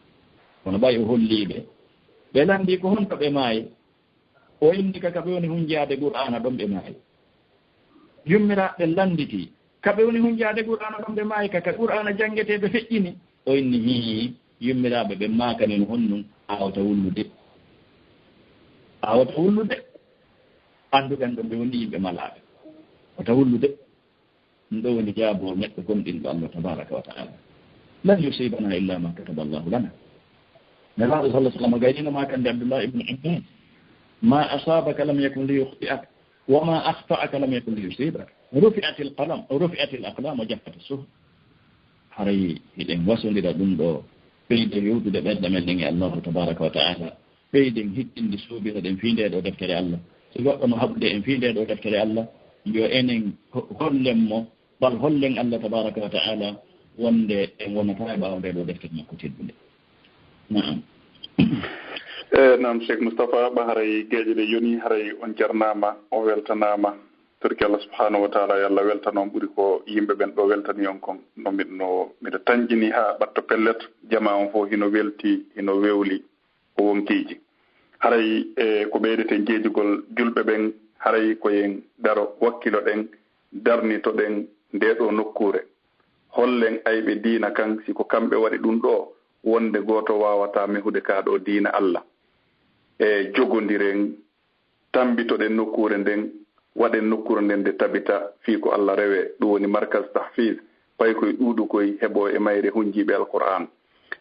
Kono ɓay o hollii ɓe, ɓe lanndii ko honto ɓe maayi. O inni ka, ka ɓe woni hunjaade Qur'aana ɗon ɓe maayi. Yummiraaɓe ɓen lannditi, ka ɓe woni hunjaade Qur'aana ɗon ɓe maayi, ka, ka Qur'aana janngetee ɓe feƴƴini. O inni, hii, yummiraaɓe ɓen maakani no honɗum? A wota wullude. A wota wullude. Annduɗen ɗon ɓe woni yimɓe malaaɓe. Wota wullude. Ɗum ɗoo woni jaaboo neɗɗo gomɗinɗo Allah tabaaraka wa ta'ala. Lan yusibana illa ma kataba Allahu lana. Nelaaɗo sallallahu alaihi wasallam gaynino maakande Abdullah ibn Abbas, ma asabaka lam yakun li yukhti'ak, wa ma akhta'aka lam yakun li yusibak. Rufi'atil qalam, rufi'atil aqlam wa jaffati suhuf. Haray hiɗen wasondira ɗum ɗoo, ɓeyde yewtude ɓerɗe men ɗen e Allahu tabaaraka wa ta'ala. Ɓeyden hittinde, suubinoɗen fii ndee ɗoo deftere Allah. Si goɗɗo no haɓude en fii ndee ɗoo deftere Allah, yo enen ho-, hollen mo, bal hollen Allah tabaaraka wa ta'ala wonde en wonataa e ɓaawo ndee ɗoo deftere makko teddunde. Naam. E, naam, Cheikh Moustapha, ɓa haray geeƴe ɗe yoni, haray on jarnaama, on weltanaama. Torki Allah subhanahu wa ta'ala, yo Allah weltano on ɓuri ko yimɓe ɓen ɗoo weltani on kon. No miɗo, no miɗo tanƴini haa ɓatto pellet, jamaa on fof hino welti, hino wewli. Ko wonkiiji. Haray, e, ko ɓeydeten jeejugol julɓe ɓen, haray ko yen daro, wakkiloɗen, darnitoɗen ndee ɗoo nokkuure. Hollen ayɓe diina kan, si ko kamɓe waɗi ɗum ɗoo, wonde gooto waawataa mehude kaa ɗoo diina Allah. E, jogondiren, tammbitoɗen nokkuure nden, waɗen nokkuure nden nde tabita fii ko Allah rewee, ɗum woni Markaz Tahfiz, paykoy ɗuuɗukoy heɓoo e mayre hunjiiɓe Alqur'aan.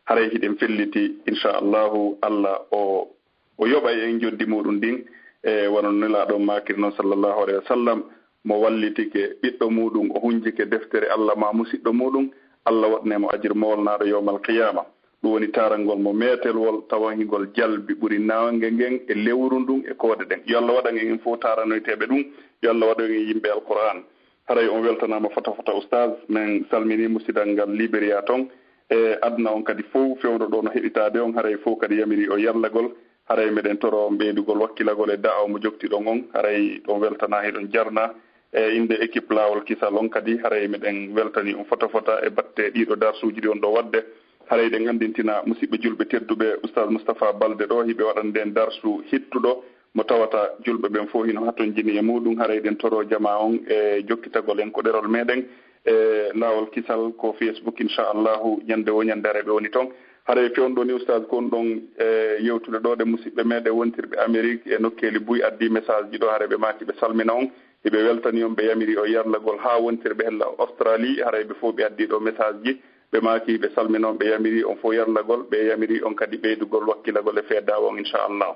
Haray hiɗen felliti, insha Allahu, Allah o, o yoɓay en njoddi muɗum ndin, e wano Nelaaɗo maakiri non, sallallahu alayhi wa sallam, mo wallitike ɓiɗɗo muɗum, o hunjike deftere Allah maa musiɗɗo muɗum, Allah waɗanay mo ajir mawlnaaɗo yawmal qiyaama. Ɗum woni taarangol mo meetelwol, tawa hingol jalbi ɓuri naange ngen e lewru ndun e koode ɗen. Yo Allah waɗan en, en fof taaranoyteeɓe ɗum. Yo Allah waɗan en yimɓe Alqur'aan. Haray on weltanaama fota fota, Ustaaz. Men salminii musidal ngal Liberia ton. E aduna on kadi fof, fewndo ɗo no heɗitaade on, haray fof kadi yamiri o yarlagol. Haray meɗen toro on ɓeydugol wakkilagol e da'awa mo joktiɗon on. Haray ɗon weltanaa, hiɗon jarnaa. E innde équipe Laawol Kisal on kadi, haray meɗen weltanii on fota fota e batte ɗiɗo darsuuji ɗi on ɗo waɗde. Haray eɗen anndintina musiɓɓe julɓe tedduɓe, Ustaaz Mustapha Balde ɗo, hiɓe waɗande en darsu hittuɗo, mo tawata julɓe ɓen fof hino hatonjini e muɗum. Haray eɗen toro jamaa on e jokkitagol en ko ɗerol meɗen e Laawol Kisal, ko Facebook, inchallahu, ñande wo ñande haray ɓe woni ton. Haray fewndo ni, Ustaaz, ko on ɗon e yewtude ɗo ɗe musiɓɓe meɗen wontirɓe Amérique e nokkeeli buy addi message ji ɗo, haray ɓe maaki ɓe salmina on. Hiɓe weltani on, ɓe yamiri o yarlagol haa wontirɓe hella Australie, haray ɓe fof ɓe addi ɗo message ji, ɓe maaki ɓe salmina on, ɓe yamiri on fof yarlagol, ɓe yamiri on kadi ɓeydugol wakkilagol e fee da'awa on, inchallah.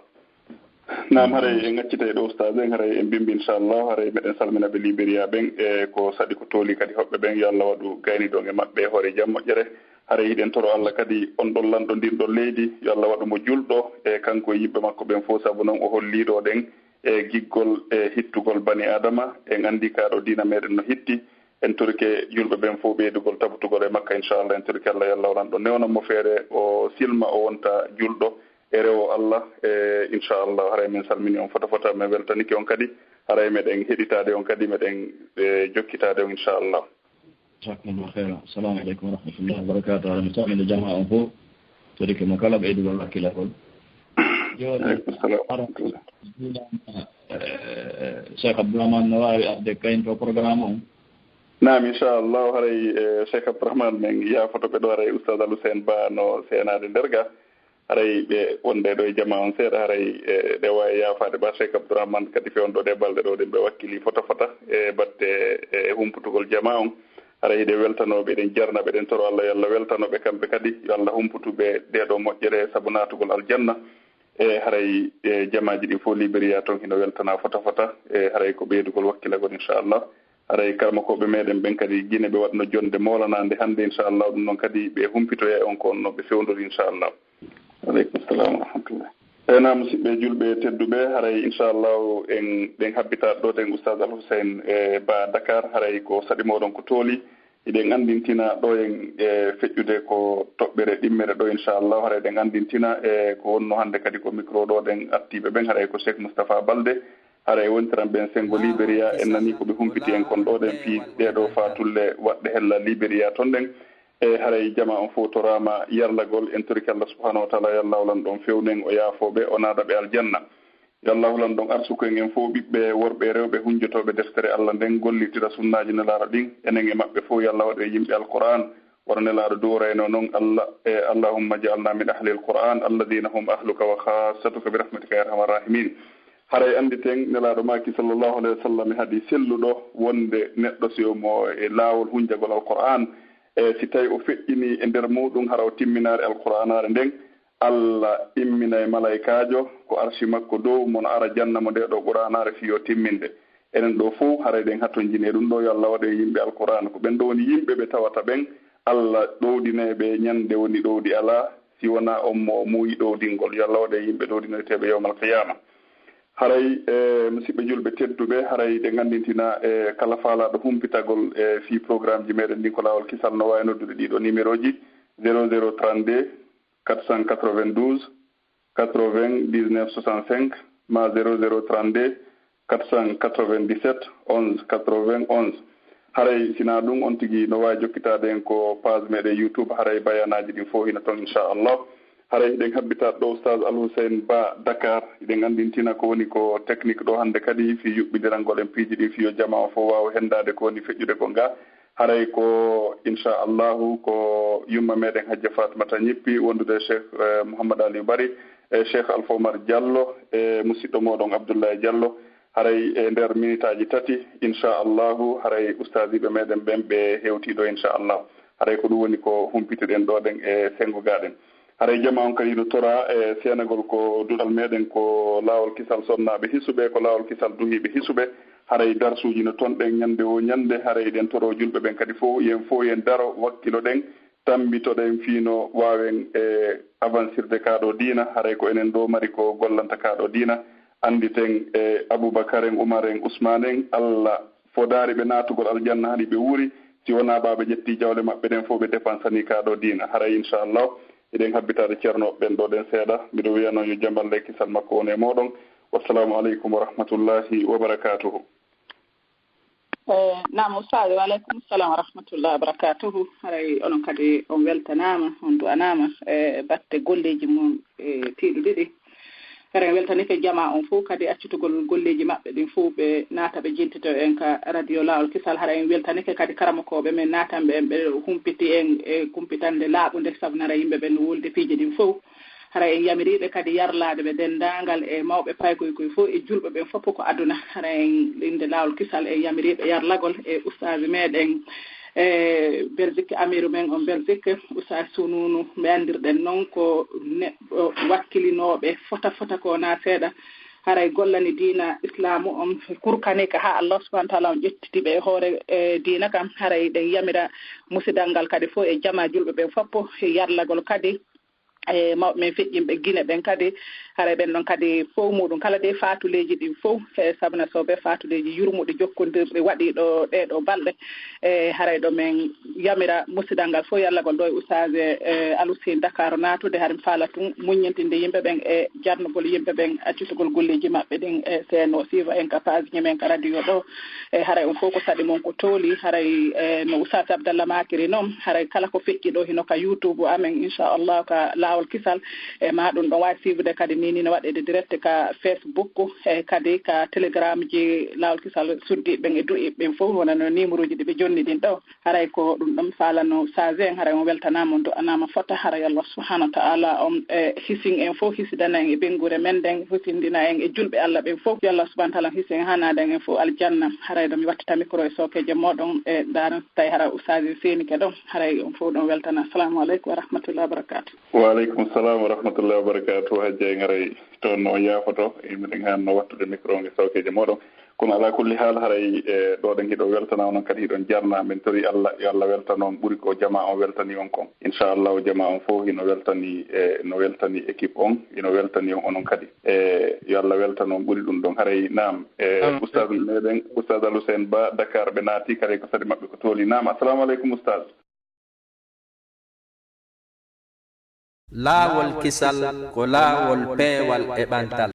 Naam, haray en accitay ɗo, Ustaaz, en haray en bimbi, inchallah, haray meɗen salmina ɓe Liberia ɓen, e ko saɗi ko tooli kadi hoɓɓe ɓen, yo Allah waɗu gayniɗon e maɓɓe e hoore jam moƴƴere. Haray hiɗen toro Allah kadi on ɗon lanɗo ndin ɗon leydi, yo Allah waɗu mo julɗo, e kanko e yimɓe makko ɓen fof, sabu non o holli ɗo ɗen e giggol e hittugol bani Adama. En anndi kaa ɗo diina meɗen no hitti. En torike julɓe ɓen fof ɓeydugol tabutugol e makka, inchallah. En torike Allah, yo Allah waɗan ɗo newnan mo feere, o silma, o wonta julɗo e rewo Allah. E inchallah, haray min salmini on fota fota, min weltanike on kadi. Haray meɗen heɗitaade on kadi, meɗen, e, jokkitaade on, inchallah. Jazakumullahu khairan. Assalamu alaikum wa rahmatullahi wa barakatuh. Haray mi salmina jamaa on fof. Torike mo kala ɓeydugol wakkilagol. Jooni, aleykum salam. Ara, eh, Cheikh Abdourahmane no waawi arde kaynto programme on? Naam, inchallah, haray, eh, Cheikh Abdourahmane, men yaafoto ɓe ɗo, haray Oustaz Al Hussein Ba no seenaade nder ga. Haray ɓe wonde ɗo e jamaa on seeɗa, haray, eh, ɗe waawi yaafaade ba Cheikh Abdourahmane kadi fewndo ɗe balɗe ɗo ɗen ɓe wakkili fota fota e batte, eh, humputugol jamaa on. Haray hiɗen weltanooɓe, eɗen jarna ɓe, eɗen toro Allah yo Allah weltano ɓe kamɓe kadi, yo Allah humputu ɓe nde ɗo moƴƴere sabu naatugol aljanna. E haray, e jamaaji ɗi fof Liberia toon hino weltanaa fota fota, e haray ko ɓeydugol wakkilagol, inchallah. Haray karamokooɓe meɗen ɓen kadi Gine ɓe waɗno jonnde moolanaande hannde, inchallah, ɗum noon kadi ɓe humpitoya e on ko on no ɓe fewndori, inchallah. Aleykum salam wa rahmatullah. E naam, musiɓɓe julɓe tedduɓe, haray inchallahu en, ɗen habbitaade ɗo ɗen Oustaz Al Hussein e Ba Dakar, haray ko saɗi mooɗon ko tooli. Hiɗen anndintina ɗo en e feƴƴude ko toɓɓere ɗimmere ɗo, inchallah. Haray ɗen anndintina e ko wonno hannde kadi ko micro ɗo ɗen artiiɓe ɓen, haray ko Cheikh Moustapha Balde. Haray wontiran ɓen senngo Liberia, en nani ko ɓe humpiti en kon ɗo ɗen fii ɗee ɗo faatulle waɗɗe hella Liberia ton ɗen. E haray jama on fof toraama yarlagol, en torike Allah subhanahu wa taala, yo Allah lanɗo on fewnen, o yaafoo ɓe, o naada ɓe aljanna. Yo Allah lanɗo on arsuku en en fof ɓiɓɓe worɓe e rewɓe hunjotooɓe deftere Allah nden, gollitira sunnaaji Nelaaɗo ɗin, enen e maɓɓe fof yo Allah waɗu en yimɓe Alqur'aan, wano Nelaaɗo du'orayno non Allah, e Allahumma ja'alna min ahlil Qur'aan alladhina hum ahluka wa khassatuka bi rahmatika ya arhamar rahimin. Haray annditen Nelaaɗo maaki sallallahu alayhi wa sallam e hadis selluɗo wonde neɗɗo si omo e laawol hunjagol Alqur'aan, e si tawi o feƴƴini e nder muɗum hara o timminaare Alqur'aanaare nden, Allah imminay malaykaajo ko arshi makko dow mo no ara janna mo nde ɗo Qur'aanaare fii yo timminde. Enen ɗo fof haray ɗen hatonjini e ɗum ɗo, yo Allah waɗu en yimɓe Alqur'aan. Ko ɓen ɗo woni yimɓe ɓe tawata ɓen Allah ɗowdinay ɓe ñande woni ɗowdi alaa, si wonaa on mo muuyi ɗowdingol. Yo Allah waɗu en yimɓe ɗowdinoyteeɓe yawmal qiyaama. Haray, e, musidɓe julɓe tedduɓe, haray ɗen anndintina, e, kala faalaaɗo humpitagol, e, fii programmeji meɗen ɗin ko laawol kisal no waawi noddude ɗiɗo numéroji: zéro zéro trente-deux quatre cent quatre-vingt-douze quatre-vingt-dix-neuf soixante-cinq ma zéro zéro trente-deux quatre cent quatre-vingt-dix-sept onze quatre-vingt-onze. Haray sinaa ɗum on tigi no waawi jokkitaade en ko page meɗen YouTube, haray bayanaaji ɗin fof hino ton, inchallah. Haray hiɗen habbita ɗo Oustaz Al Hussein Ba Dakar, hiɗen anndintina ko woni ko technique ɗo hannde kadi fii yuɓɓindirangol en piiji ɗin fii yo jama on fof waawu henndaade ko woni feƴƴude ko nga. Haray ko, inchallahu, ko yumma meɗen Hajja Fatmata Ñippi wondude Cheikh, eh, Mouhammad Aliou Bari, e Cheikh Alpha Oumar Diallo, e musiɗɗo moɗon Abdoulaye Diallo. Haray e nder minitaaji tati, inchallahu, haray ustaasiiɓe meɗen ɓen ɓe hewtii ɗo, inchallahu. Haray ko ɗum woni ko humpituɗen ɗo ɗen e senngo ga ɗen. Haray jama on kadi no tora e seenagol ko duɗal meɗen ko laawol kisal sonnaaɓe hisuɓe, ko laawol kisal duhiiɓe hisuɓe. Haray darsuuji no ton ɗen ñande wo ñande, haray ɗen toro julɓe ɓen kadi fof, yen fof yen daro, wakkilo ɗen, tammbitoɗen fii no waawen e avansirde kaa ɗo diina, haray ko enen ɗo mari ko gollanta kaa ɗo diina. Annditen e Abubakar en, Umar en, Usmaan en, Allah fodaari ɓe naatugol aljanna hani ɓe wuuri, si wonaa ɓaa ɓe ƴettii jawle maɓɓe ɗen fof ɓe depansanii kaa ɗo diina. Haray, inchallah, eɗen habbitaade ceerno ɓen ɗo ɗen seeɗa. Miɗo wiya noon yo jam Allah e kisal makko won e mooɗon. Wassalamu aleykum wa rahmatullahi wa barakatuhu. Eh, naam, Ustaaz, wa aleykum salam wa rahmatullahi wa barakatuhu. Haray onon kadi on weltanaama, on du'anaama e batte golleeji mum e tiiɗuɗi ɗi. Haray en weltanike jama on fof kadi accitugol golleeji maɓɓe ɗin fof ɓe naata ɓe jentito en ka radio Laawol Kisal. Haray en weltanike kadi karamokooɓe men naatanɓe en ɓe humpiti en e kumpitande laaɓunde sabu nara yimɓe ɓen no wolde piiji ɗin fof. Haray en yamiriiɓe kadi yarlaade ɓe denndaangal e mawɓe paykoy koy fof e julɓe ɓen fof ko aduna. Haray en innde Laawol Kisal en yamiriiɓe yarlagol e ustaaji meɗen e Belgique, amiru men on Belgique, ustaaji Sununu, mbe anndirɗen noon ko neɗɗo wakkilinooɓe fota fota ko wonaa seeɗa. Haray gollani diina islaamu on kurkani ka haa Allah subhanahu wa taala on ƴettiti ɓe e hoore e diina kam. Haray ɗen yamira musidal ngal kadi fof e jama julɓe ɓen fof yarlagol kadi e mawɓe men feƴƴinɓe Gine ɓen kadi, haray ɓen ɗon kadi fow muɗum kala de faatuleeji ɗin fow, e sabuna so ɓe faatuleeji yurmuɗi jokkondirɗi waɗi ɗo ɗee ɗo balɗe, e haray ɗo men yamira musidal ngal fow yallagol ɗo e Oustaz e Alusin Dakar naatude, haray mi faala tun muññintinde yimɓe ɓen e jarnugol yimɓe ɓen accitugol golleeji maɓɓe ɗin e seno siiva en ka page ñemen ka radio ɗo. E haray on fof ko saɗi mon ko tooli, haray e no Oustaz Abdallah makiri noon, haray kala ko feƴƴi ɗo hino ka YouTube amen, inchallah, ka Laawol Kisal. E ma ɗum ɗon waawi suivre kadi ni, ni no waɗeede direct ka Facebook, e kadi ka Telegram ji Laawol Kisal suddiiɓe ɓen e du'iiɓe ɓen fof, wona no numéro ji ɗi ɓe jonni ɗin ɗo. Haray ko ɗum ɗon faalano Oustaz en, haray on weltanaama, on du'anaama fota, haray Allah subhanahu wa ta'ala on e hisin en fof, hisidana en e ɓenngure men nden, hisindina en e julɓe Allah ɓen fof. Yo Allah subhanahu wa ta'ala hisin en, haa naada en fof aljanna. Haray ɗo mi wattita micro e sookeeje mooɗon e ndaaren tawi hara Oustaz seenike ɗon. Haray on fof ɗon weltana. Assalamu aleykum wa rahmatullahi wa barakatuh. Wa aleykum salam wa rahmatullahi wa barakatuh. Hajja en haray toon no on yaafoto, e miɗen haanno wattude micro on e sookeeje mooɗon. Kono alaa kulli haal, haray e ɗo ɗen hiɗo weltana onon kadi, hiɗon jarna. Min tori Allah, yo Allah weltan on ɓuri ko jama on weltani on kon. Inchallahu, jama on fof hino weltani, e no weltani équipe on, hino weltani on onon kadi. E yo Allah weltan on ɓuri ɗum ɗon. Haray naam, e Ustaz meɗen, Ustaz Al Hussein Ba, Dakar, ɓe naati, kadi ko sari maɓɓe ko tooli. Naam, assalamu aleykum, Ustaz. Laawol kisal ko laawol peewal e ɓantal.